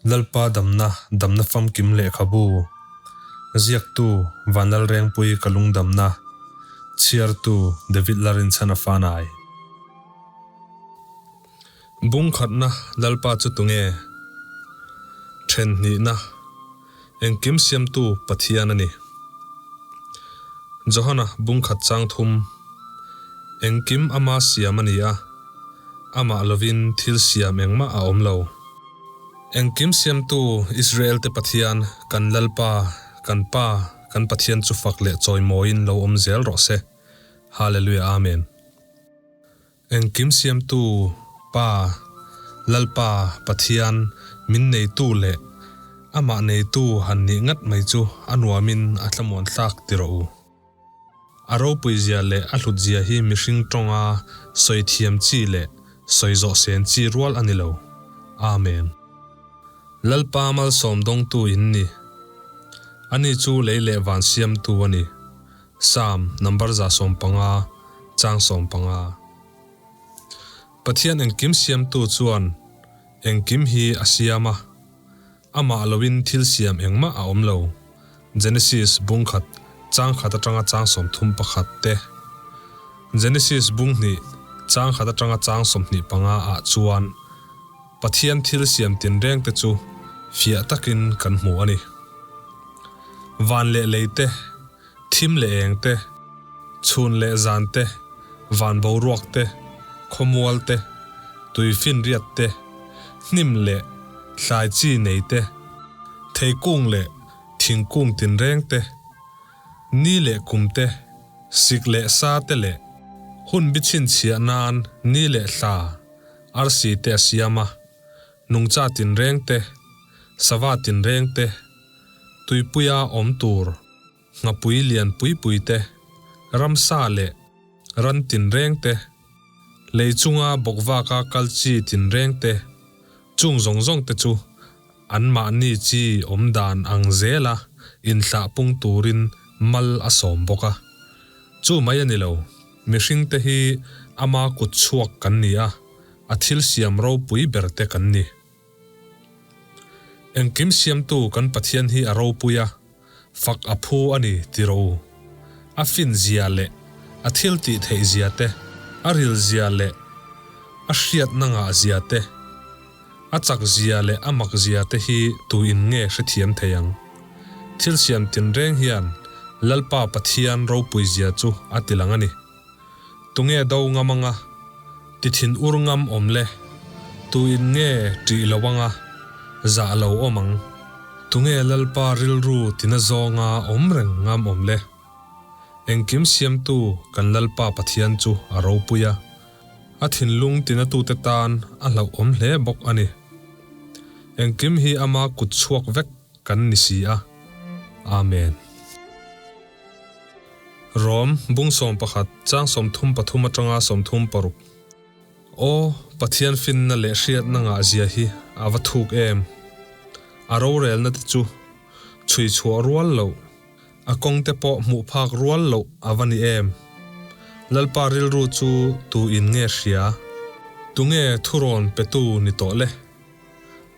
Lalpa damna, damna famkim lehkhabu, ziaktu Vanlalrengpui ka lungdamna, chhiartu David Larinchhana Fanai. Bungkhatna Lalpa chu tunge? Thenhnihna, Engkim siamtu Pathian a ni. Johana bungkhat chang thum, Engkim ama siam a ni a. Amah lovin thil siam engmah a awm lo. Engkim siamtu Israel-te Pathian, kan Lalpa, kan Pa, kan Pathian chu fak leh chawimawiin lo awm zel rawh se. Hallelujah Amen. Engkim siamtu Pa, Lalpa, Pathian, min neitu leh Amah neitu han nih ngat mai chu a nuamin a thlamuan thlak ti rawh u. A ropui zia leh a hlut zia hi mihring tawnga sawi thiam chi leh sawi zawh sen chi rual a ni lo. Amen. Lalpa malsawm dawngtu in ni. Ani chu lei leh van siamtu a ni. Psalm number 115, chang 15. Pathian engkim siamtu chuan engkim hi a siam a. Amah loin thil siam engmah a awm lo. Genesis bung khat chang khat atanga chang 31 te, Genesis bung hnih chang khat atanga chang 25 ah chuan Pathian thil siam tinreng te chu fiah takin kan hmu a ni. Van leh lei te, thim leh eng te, chhun leh zan te, van boruak te, khawmual te, tuifinriat te, hnim leh thlai chi nei te, theikung leh thingkung tinreng te, ni leh kum te, sik leh sa te leh hun bi chhinchhiah nan ni leh thla, arsi te a siam a. Nungcha tinreng te, sava tinreng te, tuipuia awm tur nghapui lian pui pui te, ramsa leh ran tinreng te, lei chunga bawkvaka kal chi tinreng te, chung zawng zawng te chu anmahni chi awm dan ang zela inthlah pung turin mal a sawm bawk a. Chu mai a ni lo, mihringte hi ama kut chhuak kan ni a. A thil siam ropui ber te kan ni. Engkim siamtu kan Pathian hi a ropui a, fak a phu a ni ti rawh u. A fin zia leh a thil tih theih zia te, a ril zia leh a hriatna ngah zia te, a chak zia leh a mak zia te hi tu in nge hrethiam thei ang? Thil siam tinreng hian Lalpa Pathian ropui zia chu a ti lang a ni. Tunge do ngam anga ti thin ur ngam awm le? Tu in nge ṭih lo anga zah lo awm ang? Tunge Lalpa rilru tina zawnga awm reng ngam awm le? Engkim siamtu kan Lalpa Pathian chu a ropui a, a thinlung tinatute tan a hlauhawm hle bawk a ni. Engkim hi ama kut chhuak vek kan ni si a. Amen. Rom, bung 11, chang 33 atanga 36. Aw, Pathian finna leh hriatna ngah zia hi a va thuk em! A rorelna te chu chhui chhuah rual loh, a kawng te pawh hmuh phak rual loh a va ni em! Lalpa rilru chu tu in nge hria? Tunge thurawn petu ni tawh le?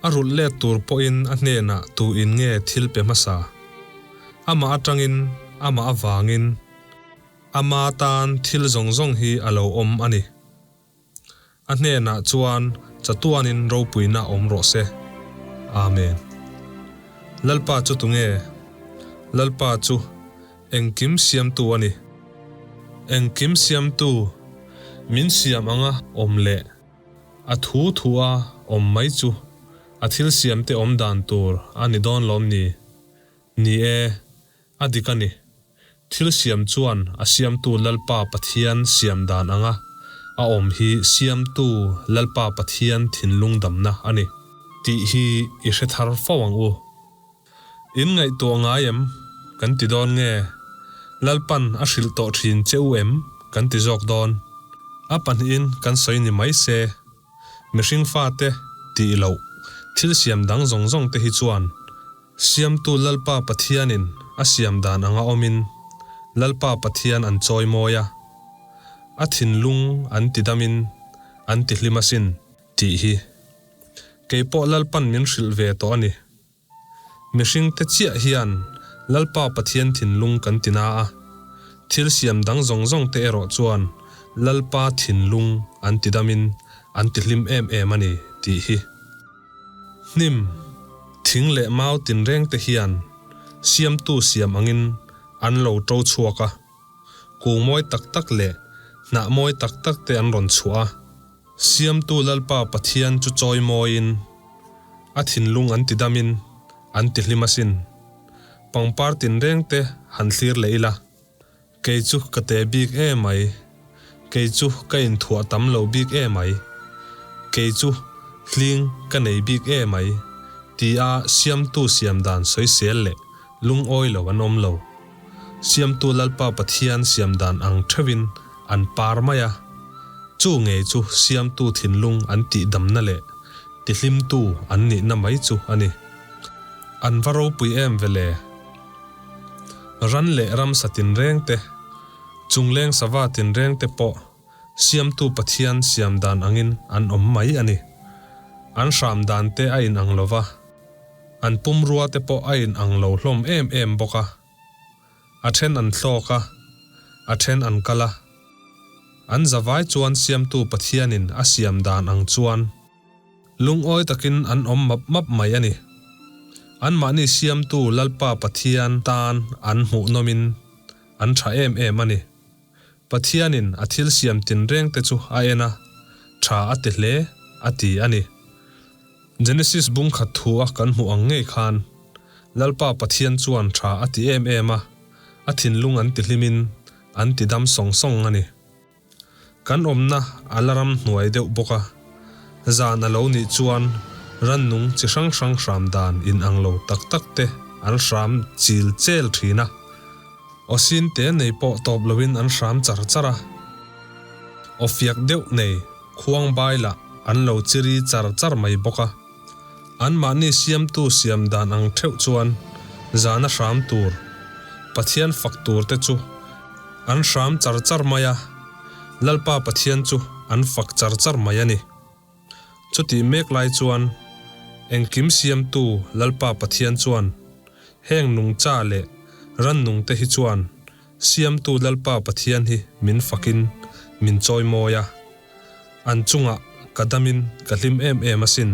A rulh let tur pawhin a hnenah tu in nge thil pe hmasa? Amah atangin, amah avangin, ama tan thil zawng zawng hi a lo awm a ni. A hnenah chuan chatuanin ropuina awm rawh se. Amen. Lalpa chu tunge? Lalpa chu engkim siamtu a ni. Engkim siamtu, min siam anga awm leh. A thu thu a awm mai chu a thil siam te awm dan tur a ni dawn lawm ni? Ni e, a dik a ni. Thil siam chuan a siamtu Lalpa Pathian siam dan anga a awm hi siamtu Lalpa Pathian thinlung damna a ni tih hi i hre thar fo ang u. In ngaihtuah ngai em? Kan ti dawn nge? Lalpan a hrilh tawh thin che u em? Kan ti zawk dawn. A pahnihin kan sawi ni mai se. Mihring fate tih loh thil siam dang zawng zawng te hi chuan Siamtu Lalpa Pathianin a siam dan anga awmin Lalpa Pathian an chawi mawi a, a thinlung an ti damin an ti hlim asin tih hi. Kei pawh Lalpan min hrilh ve tawh a ni. Mihringte chiah hian Lalpa Pathian thinlung kan ti na a, thil siam dang zawng zawng te erawh chuan Lalpa thinlung an ti damin an ti hlim em em a ni tih hi. Hnim, thing leh mau tinreng te hian siamtu siam angin an lo to chhuak a, kung mawi tak tak leh hnah mawi tak tak te an rawn chhuah a. Siamtu Lalpa Pathian chu chawi mawiin, a thinlung an ti damin an ti hlim asin. Pangpar tinreng te han thlir leh ila. Kei chu ka te bik e mai. Kei chu ka inthuah tam lo bik e mai. Kei chu hling ka nei bik e mai tia Siamtu siam dan sawisel leh lungawi lo an awm lo. Siamtu Lalpa Pathian siam dan ang theuhin an par mai a. Chu ngei chu Siamtu thinlung an tihdamna leh tihlimtu an nihna mai chu a ni. An va ropui em vele? Ran leh ramsa tinreng te, chungleng sava tinreng te pawh Siamtu Pathian siam dan angin an awm mai a ni. An hram dan te a inang lo va, an pumrua te pawh a inang lo hlawm em em bawk a. A then an thlawk a, a then an kal a. An zavai chuan Siamtu Pathianin a siam dan ang chuan Lungawi takin an awm map map mai a ni. Anmahni siamtu Lalpa Pathian tan an hmuhnawmin an tha em em a ni. Pathianin a thil siam tinrengte chu a en a, tha a ti hle a ti a ni. Genesis bung khat thu a kan hmuh ang ngei khan Lalpa Pathian chuan tha a ti em em a, a thinlung an tihlimin an tidam sawng sawng a ni. Kan awmna a la ram hnuai deuh bawk a, zan a lo nih chuan rannung chi hrang hrang hram dan inang lo tak tak te an hram chil chel thin a. Aw sin te nei pawh tawp loin an hram char char a. Aw fiak deuh nei khuang bai lah an lo chiri char char mai bawk a. Anmahni siamtu siam dan ang theuh chuan zana hram tur, Pathian fak tur te chu an hram char char mai a, Lalpa Pathian chu an fak char char mai a ni. Chutih mek lai chuan engkim siamtu Lalpa Pathian chuan heng nungcha leh rannung te hi chuan siamtu Lalpa Pathian hi min fakin min chawimawi a. An chungah ka damin ka hlim em em asin,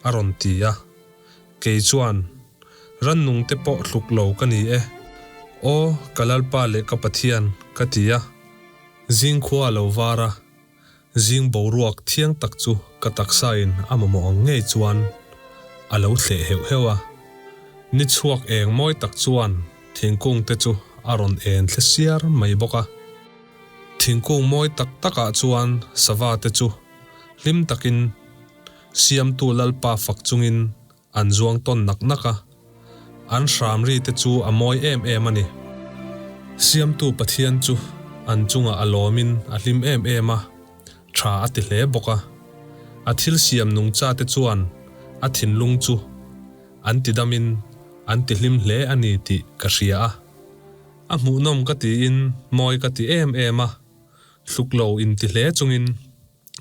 a rawn ti a. Kei chuan, Rannungte pawh tluk lo ka ni e. Aw, ka Lalpa leh ka Pathian, ka ti a. Zing khua a lo var a, zing boruak thiang tak chu ka taksain a mamawh ang ngei chuan a lo thleh heuh heuh a. Ni chhuak eng mawi tak chuan thingkungte chu a rawn en thle siar mai bawk a. Thingkung mawi tak takah chuan sava te chu hlim takin Siamtu Lalpa fak chungin an zuang tawn nak nak a, an hram ri te chu a mawi em em a ni. Siamtu Pathian chu an chungah a lawmin a hlim em em a, tha a ti hle bawk a. A thil siam nungcha te chuan a thinlung chu an tidamin an tihlim hle a ni tih ka hria a. A hmuhnawm ka tiin mawi ka ti em em a, hluk lo inti hle chungin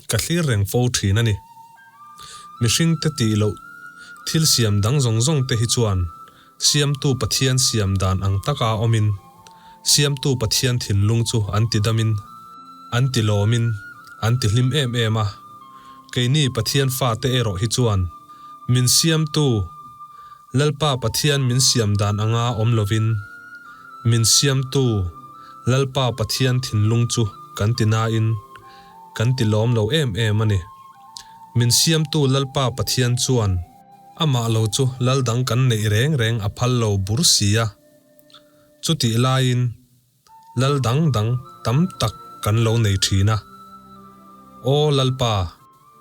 ka thlir reng fo thin a ni. Mihringte tih loh thil siam dang zawng zawng te hi chuan Siamtu Pathian siam dan ang taka awmin Siamtu Pathian thinlung chu an ti damin an ti lawmin an ti hlim em em a, keini Pathian fate erawh hi chuan min Siamtu Lalpa Pathian min siam dan anga awm lovin, min siamtu Lalpa Pathian thinlung chu kan ti nain kan ti lawm lo em em a ni. Min siamtu Lalpa Pathian chuan amah lo chu lal dang kan neih reng reng a phal lo bur si a. Chutih laiin Lal dang dang tam tak kan lo nei thin a. Aw Lalpa,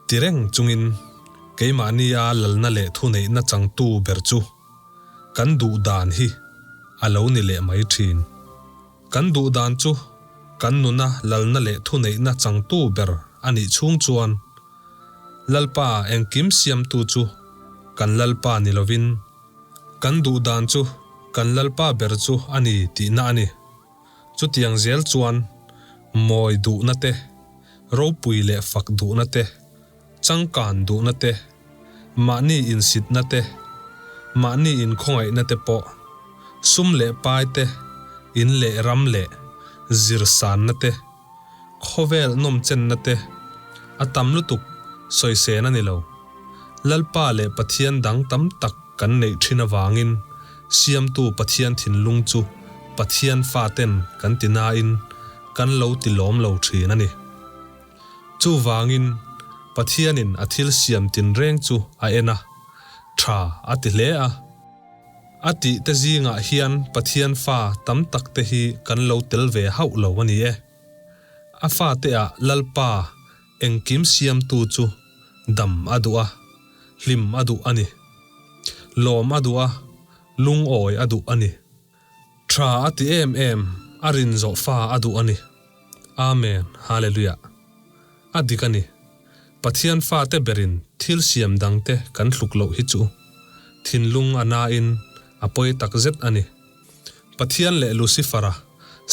ti reng chungin keimahnia lalna leh thuneihna changtu ber chu kan duh dan hi a lo ni leh mai thin. Kan duh dan chu kan nuna lalna leh thuneihna changtu ber a nih chhung chuan Lalpa engkim siamtu chu kan Lalpa ni lovin, Kan duh dan chu kan Lalpa ber chu a ni tihna a ni. Chutiang zel chuan mawi duhna te, ropui leh fak duhna te, changkan duhna te, Mahni insitna te, mahni inkhawngaihna te pawh, sum leh pai te, in leh ram leh zirsanna te, khawvel nawmchenna te a tam lutuk sawisên a ni lo. Lalpa leh Pathian dang tam tak kan neih thin avangin Siamtu Pathian thinlung chu Pathian faten kan ti nain kan lo ti lawm lo thin a ni. Chuvangin Pathianin a thil siam tinreng chu a en a, tha a ti hle a. A tih te zingah hian Pathian fa tam tak te hi kan lo tel ve hauh lo a ni e. A fate ah Lalpa engkim siamtu chu dam a duh a, hlim a duh a ni. Lawm a duh a, lungawi a duh a ni. Tha a ti em em, a rin zawh fa a duh a ni. Amen, Hallelujah. A dik a ni. Pathian fate berin thil siam dangte kan tluk loh hi chu thinlung a nain a pawi tak zet a ni. Pathian leh Lucifer-a,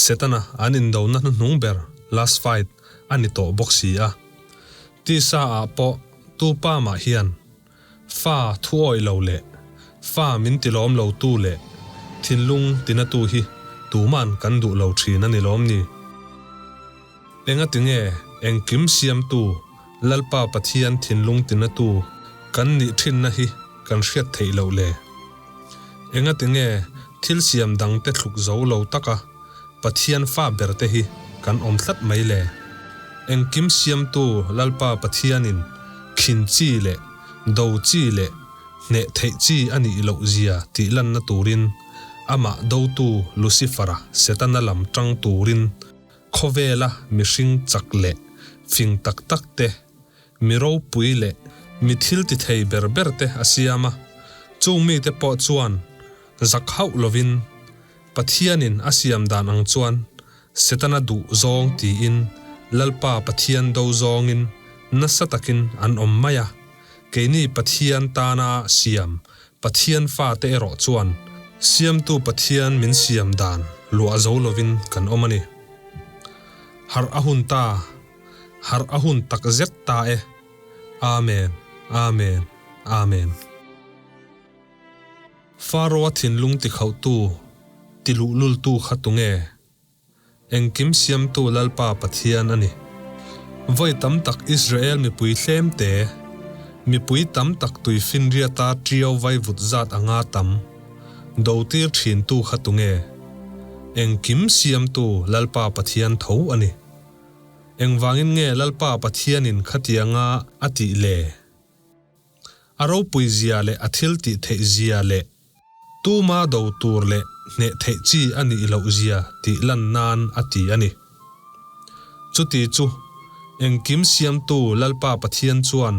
Setana, an indona hnuhnung ber, last fight, a ni tawh bawk si a. Tisa ah pawh tu pa mah hian fa thu awih lo leh fa min tilawm lo tu leh thinlung tinatu hi tuman kan duh lo thin a ni lawm ni? Engatinge engkim siamtu Lalpa Pathian thinlung tinatu kan nih thinna hi kan hriat theih loh le? Engatinge thil siam dangte thluk zo lo taka Pathian fa berte hi kan awm tlat mai le? Engkim siamtu Lalpa Pathianin khin chi leh do chi leh hneh theih chi a nih loh zia tih lanna turin amah dotu Lucifer-a Setana lam tang turin Khawvela mihring chak leh fing tak tak te, mi ropui leh mi thil ti thei ber ber te a siam a, chung mite pawh chuan zak hauh lovin Pathianin a siam dan ang chuan Setana duh zawng tiin Lalpa Pathian do zawngin nasa takin an awm mai a, keini Pathian tana siam Pathian fate erawh chuan Siamtu Pathian min siam dan luah zo lovin kan awm a ni. Harh a hun ta, harh a hun tak zet ta e. Amen, Amen, Amen. Faro-a thinlung tikhauhtu, tiluhlultu kha tunge? Engkim siamtu Lalpa Pathian a ni. Vawi tam tak Israel mipui tlem te, mipui tam tak tuifinriata ṭiau vaivut zat anga tam, dotir ṭhintu kha tunge? Engkim siamtu Lalpa Pathian tho a ni. Engvangin nge Lalpa Pathianin khatianga a tih le? A ropui zia leh a thil tih theih zia leh tuma do tur leh hneh theih chi a nih loh zia tih lan nan a ti a ni. Chuti chu engkim siamtu Lalpa Pathian chuan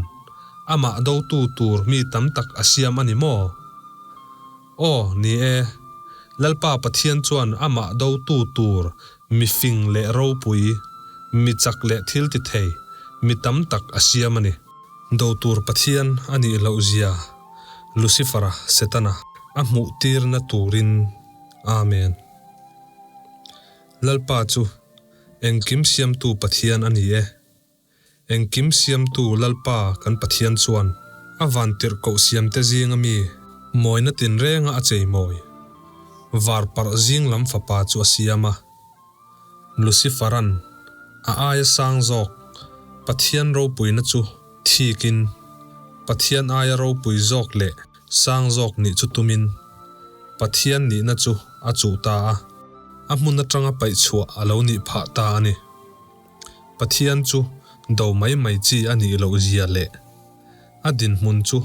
amah dotu tur mi tam tak a siam a ni maw? Aw, ni e, Lalpa Pathian chuan amah dotu tur mi fing leh ropui, mi chak leh thil ti thei mi tam tak a siam a ni. Do tur Pathian a nih loh zia Lucifer-a, Setana, a hmuh tirna turin. Amen. Lalpa chu engkim siamtu Pathian a ni e. Engkim siamtu Lalpa kan Pathian chuan a vantirhkoh siamte zinga mi mawina tinrenga a cheimawi varparh zing lam fapa chu a siam a. Lucifer-a'n a aia sang zawk Pathian ropuina chu thikin Pathian aia ropui zawk leh sang zawk nih chu tumin Pathian nihna chu a chuh ta a, a hmun atanga paih chhuah a lo nih phah ta a ni. Pathian chu do mai mai chi a nih loh zia leh a dinhmun chu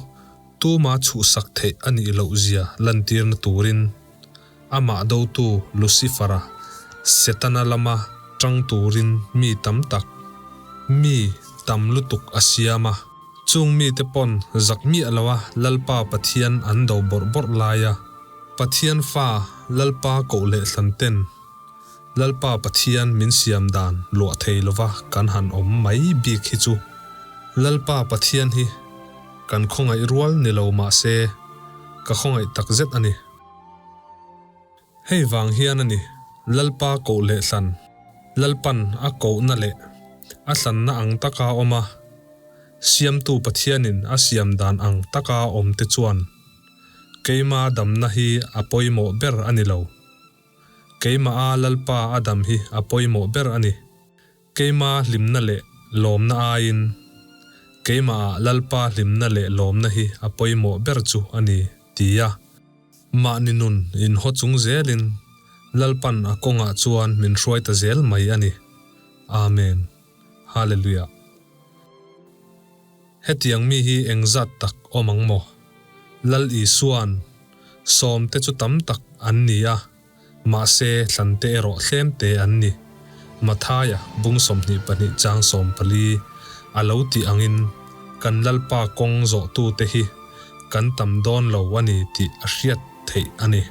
tuma chhuhsak theih a nih loh zia lantirna turin Amah dotu Lucifer-a, Setana lama tang turin mi tam tak, mi tam lutuk a siam a. Chung mite pawn zak miah loa Lalpa Pathian an do bawrh bawrh laia Pathian fa Lalpa koh leh thlan ten Lalpa Pathian min siam dan luah thei lova kan han awm mai bik hi chu Lalpa Pathian hi kan khawngaih rual ni lo mahse ka khawngaih takzet a ni. Hei vang hian a ni, Lalpa koh leh hlan, Lalpan a kohna leh a hlanna ang taka awm a, Siamtu Pathianin a siam dan ang taka awm te chuan keima damna hi a pawimawh ber a ni lo. Keimaha Lalpa a dam hi a pawimawh ber a ni. Keima hlimna leh lawmna aiin keimaha Lalpa hlimna leh lawmna hi a pawimawh ber chu a ni, ti a. Mahni nun inhaw chung zelin Lalpan a kawngah chuan min hruai ta zel mai a ni. Amen. Hallelujah. Hetiang mi hi engzat tak awm ang maw? Lal Isua'n, Sawmte chu tam tak an ni a, mahse thlante erawh tlemte an ni, Mathaia bung 22 chang 14 a lo tih angin kan Lalpa kawng zawhtute hi kan tam dawn lo a ni tih a hriat theih a ni.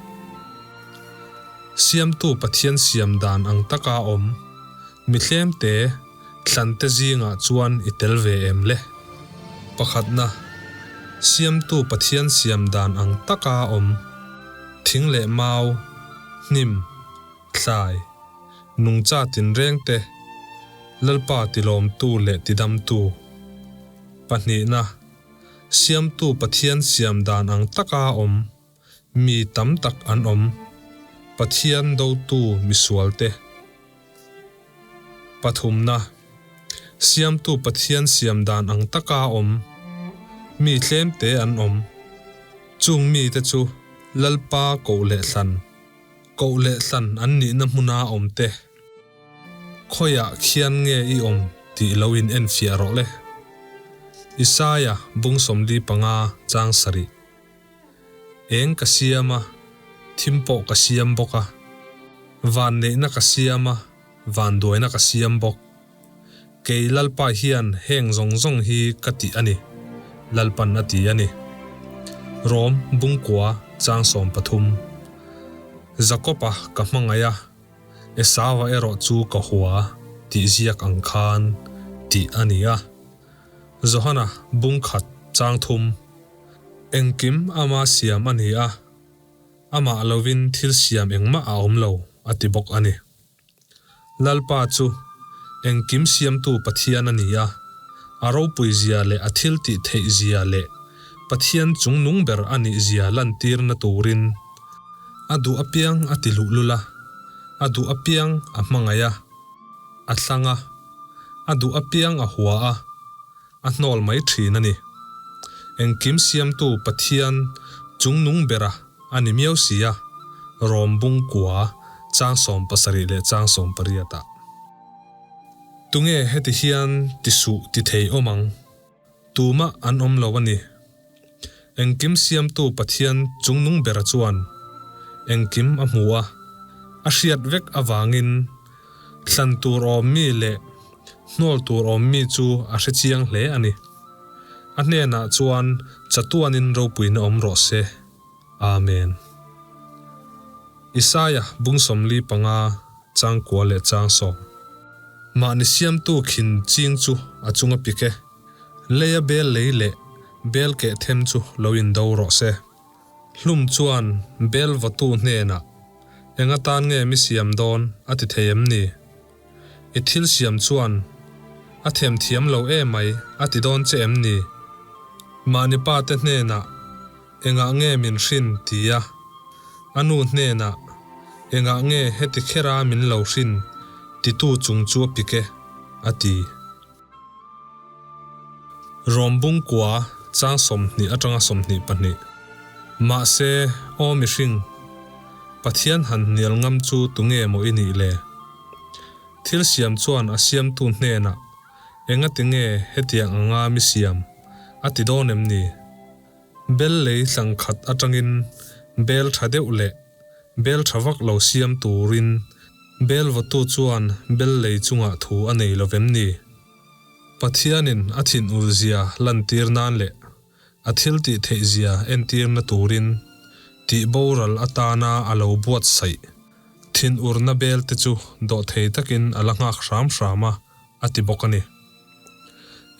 Siamtu Pathian siam dan ang taka awm mi tlemte, Thlante zingah chuan i tel ve em le? Pakhatna, Siamtu Pathian siam dan ang taka awm, thing leh mau, hnim, thlai, nungcha tinreng te, Lalpa tilawmtu leh tidamtu. Pahnihna, Siamtu Pathian siam dan ang taka awm, Mi tam tak an awm, Pathian dotu misualte. Pathumna, Siamtu Pathian siam dan ang taka awm, mi tlemte an awm. Chung mite chu Lalpa koh leh thlan, koh leh thlan an nihna hmuna awmte. Khawiah khian nge i awm tih lo in enfiah rawh le. Isaia bung 45 chang sarih. Eng ka siam a, thim pawh ka siam bawk a. Vanneihna ka siam a, vanduaina ka siam bawk. Kei Lalpa hian heng zawng zawng hi ka tih a ni, Lalpan a ti a ni. Rom bungkua chang 13. Jakob-a ka hmangaih a, Esau-a erawh chu ka hua tih ziak ang khan tih a ni a. Johana bungkhat chang thum. Engkim ama siam a ni a, amah lovin thil siam engmah a awm lo, a ti bawk a ni. Lalpa chu engkim siamtu Pathian a ni a, a ropui zia leh a thil tih theih zia leh Pathian chungnung ber a nih zia lantirna turin a duh apiang a ti luhlul a, a duh apiang a hmangaih a, a thlang a, a duh apiang a hua a. A hnawl mai thin a ni. Engkim siamtu Pathian chungnung bera a ni miau si a, Rom bung kua chang 70 leh chang 18 ah. Tunge heti hian ti suh ti thei awm ang? Tumah an awm lo a ni. Engkim siamtu Pathian chungnung bera chuan engkim a hmu a, a hriat vek avangin thlan tur awm mi leh hnawl tur awm mi chu a hre chiang hle a ni. A hnenah chuan chatuanin ropuina awm rawh se. Amen. Isaia bung 45 chang kua leh chang sawm. Mahni siamtu khin ching chu a chunga pik e. Leia bel lei leh bel keh them chu lo indo rawh se. Hlum chuan bel vawtu hnenah, Eng atan nge mi siam dawn? a ti thei em ni? I thil siam chuan a themthiam lo e mai a ti dawn che em ni? Mahni pa te hnenah, Engah nge min hrin? ti a. A nu hnenah, Engah nge heti khera min lo hrin? titu chung chu a pik e, a ti. Rom bung kua chang 20 atanga 22. Mahse, aw mihring, Pathian han hnial ngam chu tunge maw i nih le? Thil siam chuan a siamtu hnenah, Engati nge hetiang anga mi siam? a ti dawn em ni? Bel lei tlang khat atangin bel tha deuh leh bel tha vak lo siam turin bel vawtu chuan bel lei chungah thu a nei lo vem ni? Pathianin a thinur zia lantir nan leh a thil tih theih zia entirna turin tih boral atana a lo buatsaih thinurna bel te chu dawhthei takin a la nghak hram hram a, a ti bawk a ni.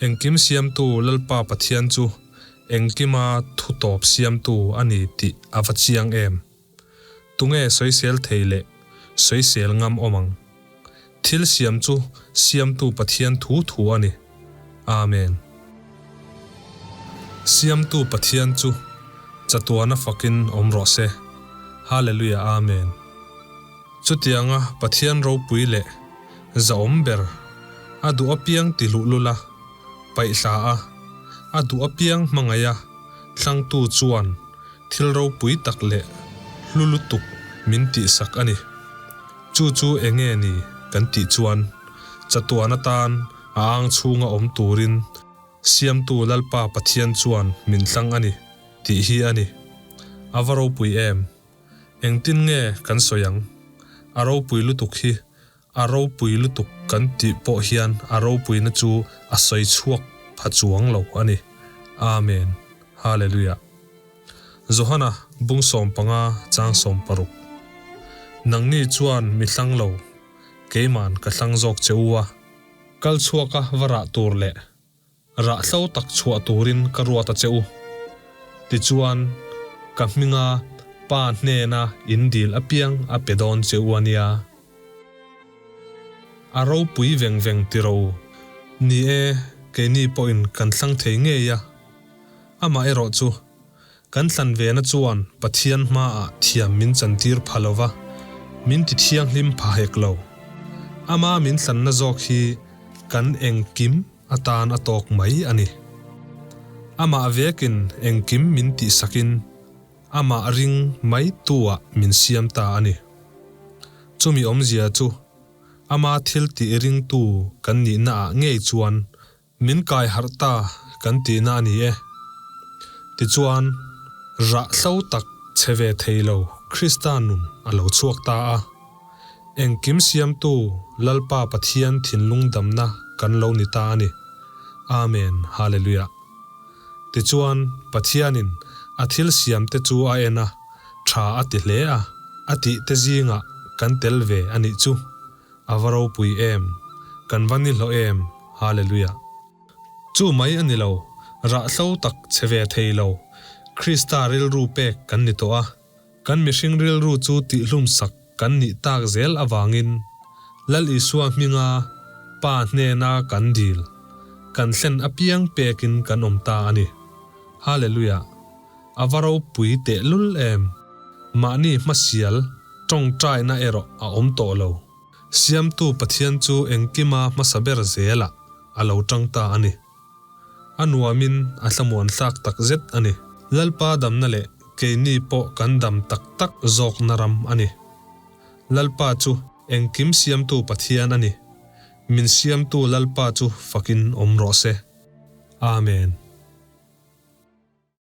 Engkim siamtu Lalpa Pathian chu engkima thu tawp siamtu a ni tih a va chiang em? Tunge sawisel thei leh sawisel ngam awm ang? Thil siam chu siamtu Pathian thu thu a ni. Amen. Siamtu Pathian chu chatuana fakin awm rawh se. Hallelujah Amen. Chutianga Pathian ropui leh zahawm ber a duh apiang ti luhlul a, paihhla a, a duh apiang hmangaih a thlangtu chuan thil ropui tak leh hlu lutuk min tihsak a ni. Chu chu enge ni kan tih chuan chatuan atan a ang chhunga awm turin Siamtu Lalpa Pathian chuan min thlang a ni tih hi a ni. A va ropui em? Engtin nge kan sawi ang? A ropui lutuk hi a ropui lutuk kan tih pawh hian a ropuina chu a sawi chhuak pha chuang lo a ni. Amen. Hallelujah. Johana bung 15 chang 16. Nangni chuan mi hlang lo, keiman ka hlang zawk che u a. Kal chhuaka va rah tur leh rah hlo tak chhuah turin ka ruat a che u. Tichuan, ka hminga Pa hnena in dil apiang a pe dawn che u a nia. A ropui veng veng ti ro u. Ni e, keini pawhin kan thlang thei ngei a. Amaherawh chu, Kan thlan vena chuan Pathian hmaah thiam min chantir pha lo va, min ti thianghlim pha hek lo. Ama min thlanna zawk hi kan engkim atan a tawk mai a ni. Amah vekin engkim min tihsakin amah ring mai tuah min siam ta a ni. Chumi awmzia chu ama thil tih ringtu kan nihnaah ngei chuan Min kai harh ta kan tihna a ni e. Tichuan, rah hlo tak che ve thei lo Krista nun a lo chhuak ta a. Engkim siamtu Lalpa Pathian thinlung damna kan lo ni ta a ni. Amen Hallelujah. Tichuan, Pathianin a thil siamte chu a en a, tha a ti hle a, a tihte zingah kan tel ve a nih chu. A va ropui em! Kan va ni hlawh em! Hallelujah! Chu mai a ni lo, rah hlo tak che ve thei lo, Krista rilru pek kan ni tawh a, kan mihring rilru chu tihhlum sak kan nih tak zel avangin Lal Isua hminga Pa hnena kan dil, kan thlen apiang pekin kan awm ta a ni. Hallelujah! A va ropui tehlul em! Mahni hmasial tawngtaina erawh a awm tawh lo. Siamtu Pathian chu engkima hmasa ber zelah a lo tang ta a ni. A nuamin a thlamuan thlak tak zet a ni. Lalpa damna leh keini pawh kan dam tak tak zawkna ram a ni. Lalpa chu engkim siamtu Pathian a ni. Min siamtu Lalpa chu fakin awm rawh se. Amen.